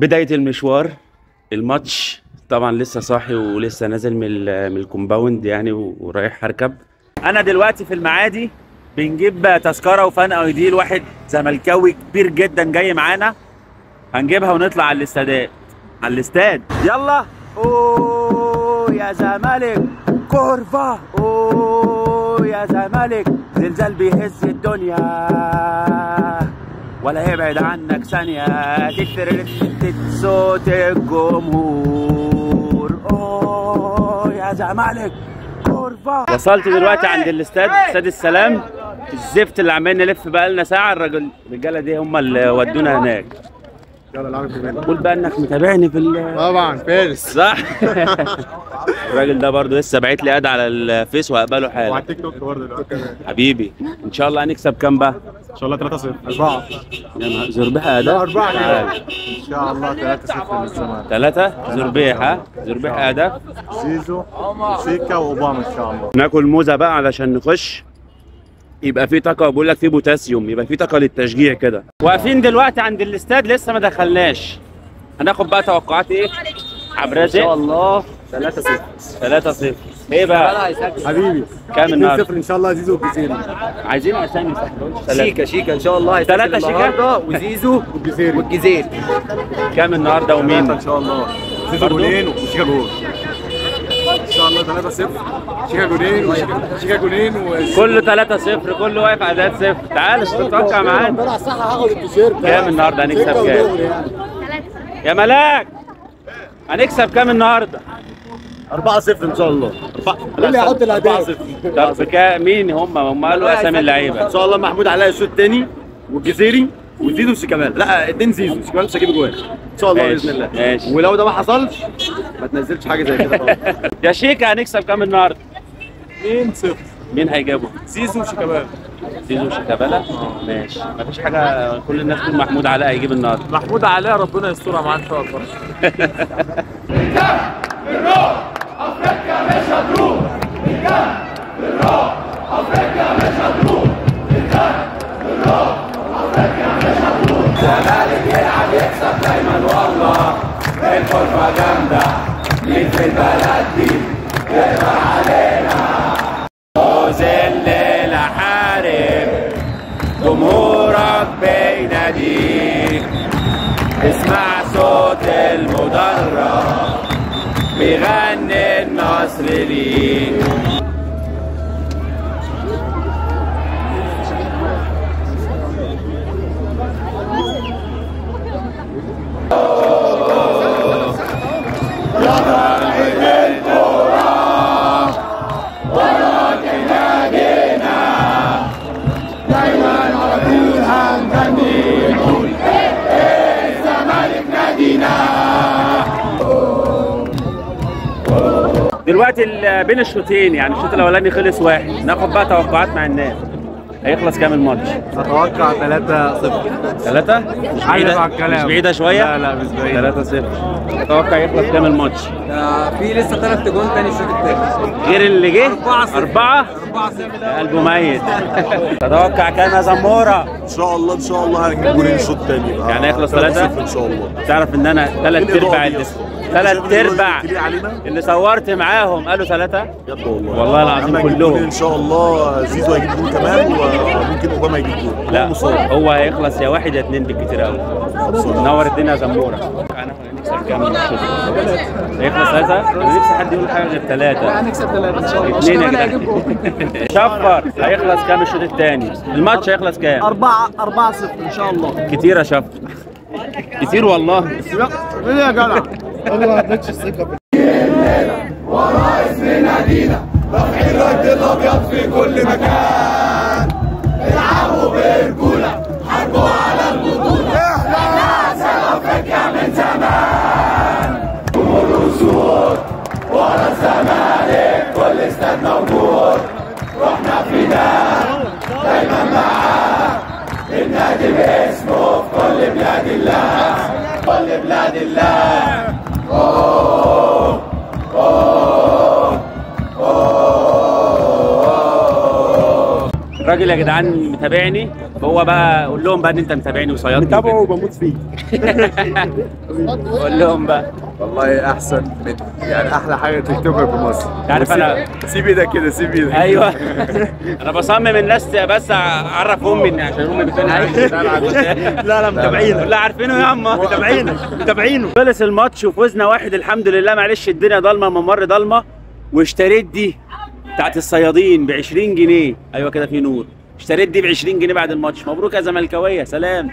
بداية المشوار الماتش طبعا لسه صاحي ولسه نازل من ال compound يعني ورايح هركب. انا دلوقتي في المعادي بنجيب تذكره و fan ID لواحد زملكاوي كبير جدا جاي معانا، هنجيبها ونطلع على الاستادات، على الاستاد. يلا اوه يا زمالك كورفا، اوه يا زمالك زلزال بيهز الدنيا ولا يبعد عنك ثانية، تترتت صوت الجمهور، اوه يا زمالك كورفا. وصلت دلوقتي عند الاستاد، استاد السلام. الزفت اللي عمالين نلف بقالنا ساعة، الرجالة دي هم اللي ودونا هناك. يلا العب. قول بقى انك متابعني في طبعا فارس صح؟ الراجل ده برضه لسه باعت لي add على الفيس وهقبله حالا، وعلى التيك توك برضه دلوقتي. حبيبي ان شاء الله هنكسب كام بقى؟ ان شاء الله 3-0. 4 يا نهار زربيحه ده. 4 كده ان شاء الله. 3-0 للزمالك. 3 زربيحه، زربيحه ده زيزو وشيكا واوباما ان شاء الله. ناكل موزة بقى علشان نخش، يبقى في طاقة، بقول لك في بوتاسيوم، يبقى في طاقة للتشجيع كده. واقفين دلوقتي عند الاستاد لسه ما دخلناش. هناخد بقى توقعات ايه؟ عبد الرازق ان شاء الله 3-0. 3-0 ايه بقى؟ حبيبي كام النهارده؟ 2-0 ان شاء الله. زيزو والجزيري. عايزين اسامي. شيكا شيكا ان شاء الله هيسجل النهارده، وزيزو والجزيري. والجزيري كام النهارده ومين؟ ان شاء الله زيزو جولين وشيكا جول ان شاء الله. 3-0 شيكا جولين وشيكا جولين كله 3-0، كله واقف على 3-0. تعال تتوقع معانا. امبارح صح هاخد التيشيرت. كام النهارده هنكسب كام؟ يا ملاك هنكسب كام النهارده؟ 4-0 ان شاء الله. مين اللي هيحط الاهداف؟ طب مين هم قالوا اسامي اللعيبة؟ ان شاء الله محمود علاء الشوط الثاني والجزيري وزيزو وشيكابالا. لا 2 زيزو، شيكابالا مش هيجيب جوان ان شاء الله باذن الله. ماشي. ولو ده ما حصلش ما تنزلش حاجة زي كده خالص. يا شيكا هنكسب كام النهارده؟ 2-0. مين هيجيبه؟ زيزو وشيكابالا. زيزو وشيكابالا؟ ماشي، مفيش حاجة، كل الناس تقول محمود علاء هيجيب النهارده. محمود علاء ربنا يسترها معاه ان شاء الله. بالروح افريقيا مش هتروح، بالروح افريقيا مش هتروح، بالروح افريقيا مش هتروح. الزمالك يلعب يكسب دايما والله، الفرقة جامدة، مين في البلد دي يقدر علينا؟ فوز الليلة حارب، جمهورك بيناديك، اسمع صوت المدرب بيغني النصر ليك. يا فرحة الكورة وراك نادينا، دايما على طول هنغني نقول الزمالك نادينا. دلوقتي بين الشوطين، يعني الشوط الاولاني خلص 1، ناخد بقى توقعات مع الناس. هيخلص كام الماتش؟ اتوقع 3-0. 3؟ مش بعيدة، مش بعيدة شوية؟ لا لا مش بعيدة. 3-0. اتوقع يخلص كام الماتش؟ في لسه 3 جون تاني الشوط الثاني غير اللي جه؟ 4-0. 4؟ قلبه ميت. تتوقع كام يا زمورة؟ ان شاء الله ان شاء الله هنجيب جولين الشوط الثاني. يعني هيخلص 3؟ ان شاء الله. تعرف ان انا 3/4 اللي صورت معاهم قالوا 3؟ بجد والله، والله العظيم كلهم. ان شاء الله زيزو هيجيب جول كمان، وممكن اوباما يجيب جول. لا هو هيخلص يا 1 يا 2 بالكتير قوي. نور الدنيا يا زموره. هنكسب كام؟ هيخلص 3؟ انا نفسي حد يقول حاجة غير 3. هنكسب 3 ان شاء الله. 2 يا جدعان. شفر هيخلص كام الشوط الثاني؟ الماتش هيخلص كام؟ 4-0 ان شاء الله. كتير يا شفر، كتير والله. ليه يا جدع؟ والله ما عندكش الثقة. ورا اسم نادينا رافعين راية الابيض في كل مكان، العبوا برجولة، حاربوا على البطولة، احنا احسن افريقيا من زمان. جمهور اسود ورا الزمالك، كل استاد موجود، رحنا فداء دايما معاه، النادي باسمه في كل بلاد الله، كل بلاد الله. أوه أوه أوه. الراجل الراجل يا جدعان متابعني، هو بقى قول لهم بقى ان انت متابعني وصيادني متابعه وبموت فيه. قول لهم بقى. والله احسن من يعني احلى حاجة تيك توكر في مصر. عارف انا سيب ايدك كده، سيب ايدك. ايوه انا بصمم الناس بس اعرف امي عشان امي بتقول لا لا متابعينك. لا عارفينه يا عم، متابعينك متابعينه. خلص الماتش وفزنا 1 الحمد لله. معلش الدنيا ضلمة، ممر ضلمة. واشتريت دي بتاعت الصيادين ب 20 جنيه. ايوه كده في نور. اشتريت دي ب 20 جنيه بعد الماتش. مبروك يا زملكاويه، سلام.